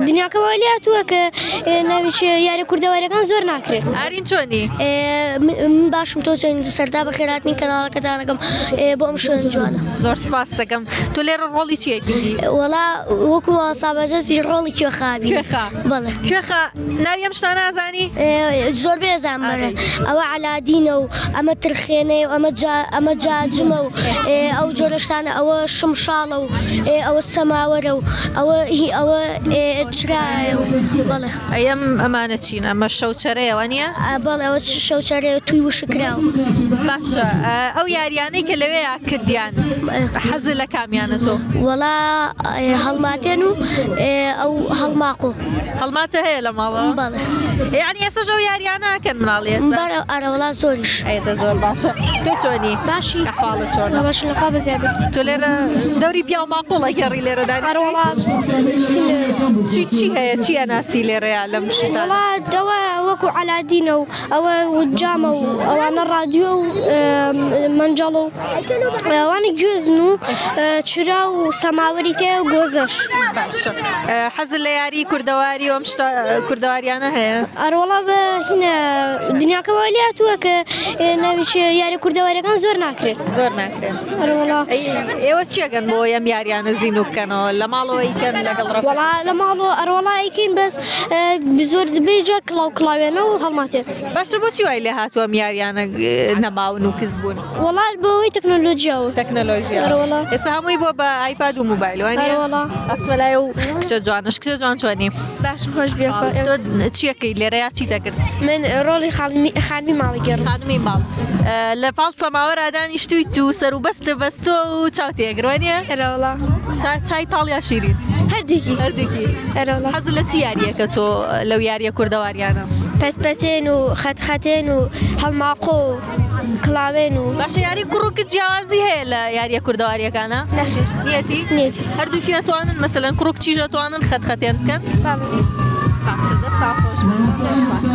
دنیاکە وای لێ هاتووە کە ناوی چیە یاری کوردەواریەکان زۆر ناکرێن. ئارین چۆنی؟ من باشم تۆ چۆنی سەرتا بەخێرهاتنی کەناڵەکەتانەکەم بۆ ئەم شوێنە جوانە. زۆر سوپاست دەکەم تۆ لێرە ڕۆڵی چی ئەبینی؟ وەڵا وەکو مامۆستا بەجەتی ڕۆڵی کوێخا ئەبینم. کوێخا؟ بەڵێ. کوێخا ناوی ئەم شتانە ئەزانی؟ زۆربەی ئەزانم بەڵێ ئەوە عەلادینە و ئەمە ترخێنەیە و ئەمە جا ئەمە جاجمە و ئەو جۆرە شتانە ئەوە شمشاڵە و ئەوە سەماوەرە و ئەوە هی ئەوە چرایە و بەڵێ. ئەی ئەم ئەمانە چین؟ ئەمە شەوچەرەیە وانییە؟ بەڵێ ئەوە شەوچەرەیە تووی وشککراوە. باشە ئەو یاریانەی کە لەوێیا کردیان حەزت لە کامیانە تۆ؟ وەڵا هەڵماتێن و ئەو هەڵماقۆ. هەڵماتە هەیە لە ماڵەوە؟ بەڵێ. یعنی ئێستاش ئەو یاریانە ئەکەن مناڵی ئێستا؟ بەڵێ ئەرەوەڵا زۆریش. ئەی دە زۆر باشە تۆ چۆنی؟ باشی. ئەحواڵت چۆنە؟ باشم لەخوا بەزیاد بێت. تۆ لێرە دەوری پیاو ماقوڵ ئەگێڕی لێرە دانیشتووی؟ ئەرەوەڵا چی چی هەیە چی ئەناسی لێرەیا لەم شتانە؟ وەڵا دەوە وەکو عەلادینە و ئەوە جامە و ئەوانە ڕادیۆ و مەنجەڵ و ئەوانە گوێزن و چرا و سەماوەری تێ و گۆزەش. باشە حەزت لە یاری کوردەواری و ئەم شتە کوردەواریانە هەیە؟ ئەرەوەڵا بە هینە دنیاکە وای لێ هاتووە کە ناوی چیە یاری کوردەواریەکان زۆر ناکرێن. زۆر ناکرێن. ئەرەوەڵا. ئێوە چیەکەن بۆ ئەم یاریانە زینوو بکەنەوە لە ماڵەوە ئەیکەن لەگەڵ ڕەفیق؟ وەڵا لە ماڵەوە ئەرەوەڵا ئەیکەین بەس زۆر بێ جار کڵاو کڵاوێنە و هەڵماتێن. باشە بۆچی وای لێ هاتووە ئەم یاریانە نەماون و کز بوون؟ وەڵا بەهۆی تەکنۆلۆژیاوە. تەکنەلۆژیا. ئەرەوەڵا. ئێستا هەمووی بووە بە ئایپاد و مۆبایل وانیە؟ ئەرەوەڵا. ئەچمە لای ئەو کچە جوانەش کچە جوان چۆنی؟ باشم خۆش بێ خۆ. تۆ چیەکەی لێرە یا چیت ئەکرد؟ من ڕۆڵی خانمی ماڵی گێڕم. خانمی ماڵ. لە پاڵ سەماوەرا دانیشتوویت و سەر و بەستت بەستووە و چاو تێگرت وانیە؟ ئەرەوەڵا. چای تاڵ یا شیرین؟ هەردووکی. هەردووکی. ئەرەوەڵا. حەزت لە چ یارییەکە تۆ لەو یارییە کوردەواریانە؟ پەتپەتێن و خەتخەتێن و هەڵماقۆ و کڵاوێن و. باشە یاری کوڕ و کچ جیاوازی هەیە لە یارییە کوردەوارییەکانا؟ نەخێر. نیەتی؟ نیەتی. هەردووکی ئەتوانن مەسەلەن کوڕ و کچیش ئەتوانن خەتخەتێن بکەن؟ بەڵێ. باشە دەستان خۆش بێت. زۆر سوپاس.